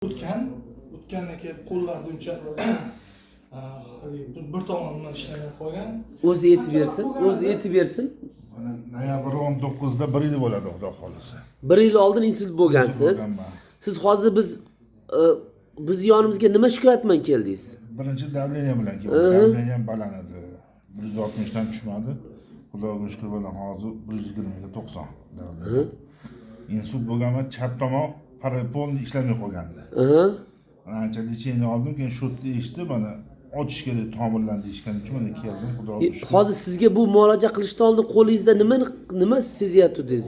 O'tgandan keyin qo'llarida uncha haligi bir tomondan ishlamay qolgan. O'zi yetib bersin, o'zi yetib bersin. Mana noyabr 19da bir yil bo'ladi, xudo xohlasa. Bir yil oldin insult bo'lgansiz. Bo'lganman. Siz hozir biz yonimizga nima shikoyat bilan keldingiz? Birinchi давление bilan keldim. Давление baland edi. 160 dan tushmadi. Xudoga shukur, bilan hozir 120 ga 90 давление. Insult bo'lganman, chap tomon полный ishlamay qolgandi. Mana ancha лечение oldim, keyin shu yerda eshitdim, mana ochish kerak tomirlarni deyishgan uchun mana keldim, xudoga shukur. Hozir sizga bu muolaja qilishdan oldin qo'lingizda nima sezayotgandingiz?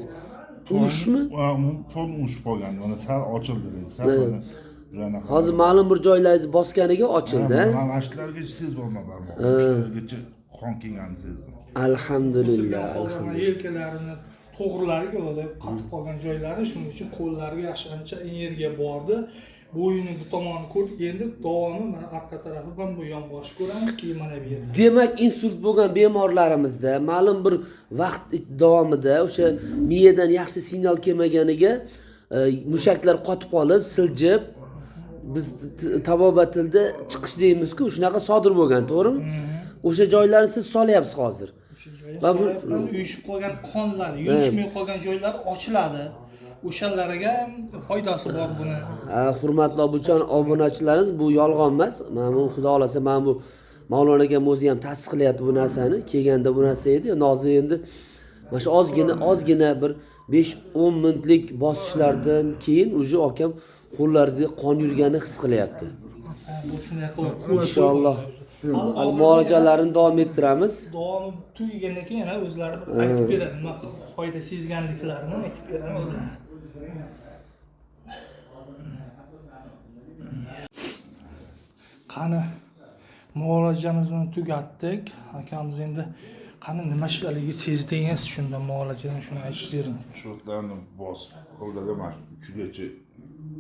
Urushmi? Ha, полный urushib qolgandi. Mana sal ochildi, lekin sal mana уже anaqa. Hozir ma'lum bir joylaringiz bosganiga ochildi. Ha, mana shulargacha sezib barmoq. Shulargacha qon kelganini sezdim. Alhamdulillah, O'tirgan holda alhamdulillah. Yelkalarini to'g'rilariga o'zi qotib qolgan joylari, shuning uchun qo'llariga yaxshi ancha energiya bordi. Bo'yini bu tomonini ko'rdik, endi davomi mana orqa tarafi bilan bu yonboshni ko'ramiz, keyin mana bu yerda. Demak, insult bo'lgan bemorlarimizda ma'lum bir vaqt davomida o'sha miyadan yaxshi signal kelmaganiga mushaklar qotib qolib, siljib, biz tabobat tilida chiqish deymiz-ku, shunaqa sodir bo'lgan, to'g'rimi? O'sha joylarni siz solyapsiz hozir. O'sha joyi Va bu- solyapman, uyushib qolgan qonlar, yurishmay qolgan joylari ochiladi. O'shalarga ham foydasi bor buni. Hurmatli obunachilarimiz, bu yolg'on emas. Mana bu xudo xolasa, mana bu Mavlon akam o'zi ham tasdiqlayapti bu narsani. Kelganda bu narsa edi. Hozir endi mana shu ozgina bir 5-10 minutlik bosishlardan keyin уже akam qo'llarida qon yurganini his qilyapti. Ha, bu shunday qilib qo'l Inshaalloh. Hali Hali muolajalarini davom ettiramiz. Davomi tugagandan keyin yana o'zlari bir aytib beradi, nima foyda sezganliklarini aytib beradi o'zlari. Qani, muolajamizni tugatdik. Akamiz endi qani nima ishligi sezdingiz shunda muolajadan, shuni aytib bering. Shu yerlarni bosib, qo'lda mana shu uchigacha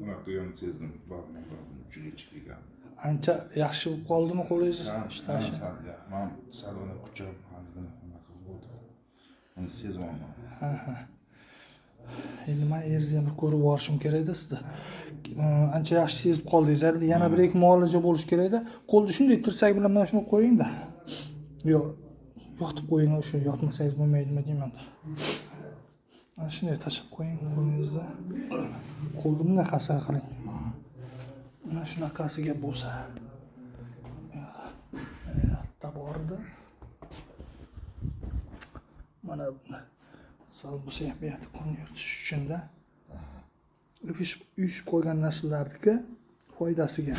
unaqa qilganini sezdim. Barmoqlarimni uchigacha kelgan. Ancha yaxshi bo'lib qoldimi qo'lingiz Sal, ishlashi? sal, ya, man sal mana kuchim ozgina unaqa bo'ldi. Uni sezyapman. Endi man eringizni ham bir ko'rib borishim kerakda sizni. Ancha yaxshi sezib qoldingiz. Endi yana bir ikki muolaja bo'lishi kerakda. Qo'lni shunday tirsak bilan mana shuni qo'ying-da. Yo'q, yotib qo'ying, o'sha yotmasangiz bo'lmaydimi deyman. Mana shunday tashlab qo'ying qo'lingizni. Qo'lni bunaqasiga qiling. Mana shunaqasiga bo'lsa. Bitta bordi. Mana buni sal bo'lsa ham bu yerda qon yuritish uchun-da. Uyushib qolgan narsalarniki foydasiga.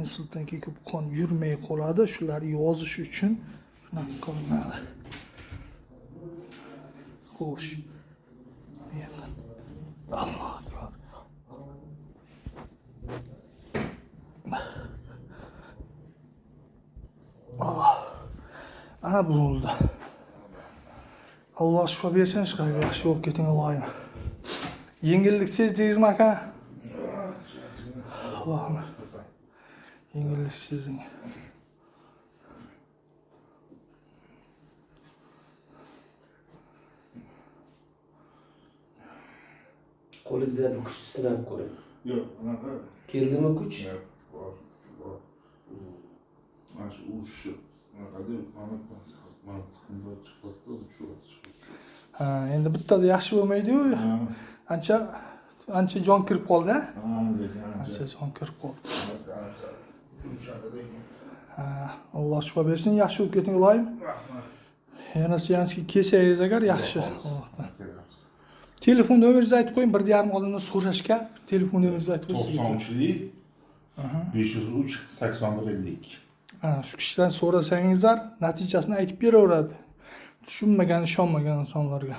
Insultdan keyin ko'p qon yurmay qoladi, shularni yozish uchun shunaqa qilinadi. Xo'sh. Bu yerdan. Allohu akbar. Alloh. Ana bu bo'ldi. Alloh shifo bersin, ishqilib yaxshi bo'lib keting iloyim. Yengillik sezdingizmi aka? Allohim. Yengillik sezing. Qo'lingizda bir kuch sinab ko'ring. Yo'q, anaqa Keldimi kuch? Yo'q, kuch bor, kuch bor. Mana shu urushni unaqa deb mana mana bunday chiqyapti, shu chiqyapti. Ha, endi bittada yaxshi bo'lmaydi-yu. Ancha ancha jon kirib qoldi, ha? Ha, lekin ancha Ancha jon kirib qoldi. Yumshadi lekin. Ha, Alloh shifo bersin, yaxshi bo'lib keting iloyim. Rahmat. Yana seansga kelsangiz agar yaxshi. Allohdan. Kelamiz. Telefon nomeringizni aytib qo'ying, 1,5 odamdan so'rashga telefon nomeringizni aytib qo'ying. 93 503 81 52. Ha, shu kishidan so'rasangizlar natijasini aytib beraveradi. Tushunmagan, ishonmagan insonlarga.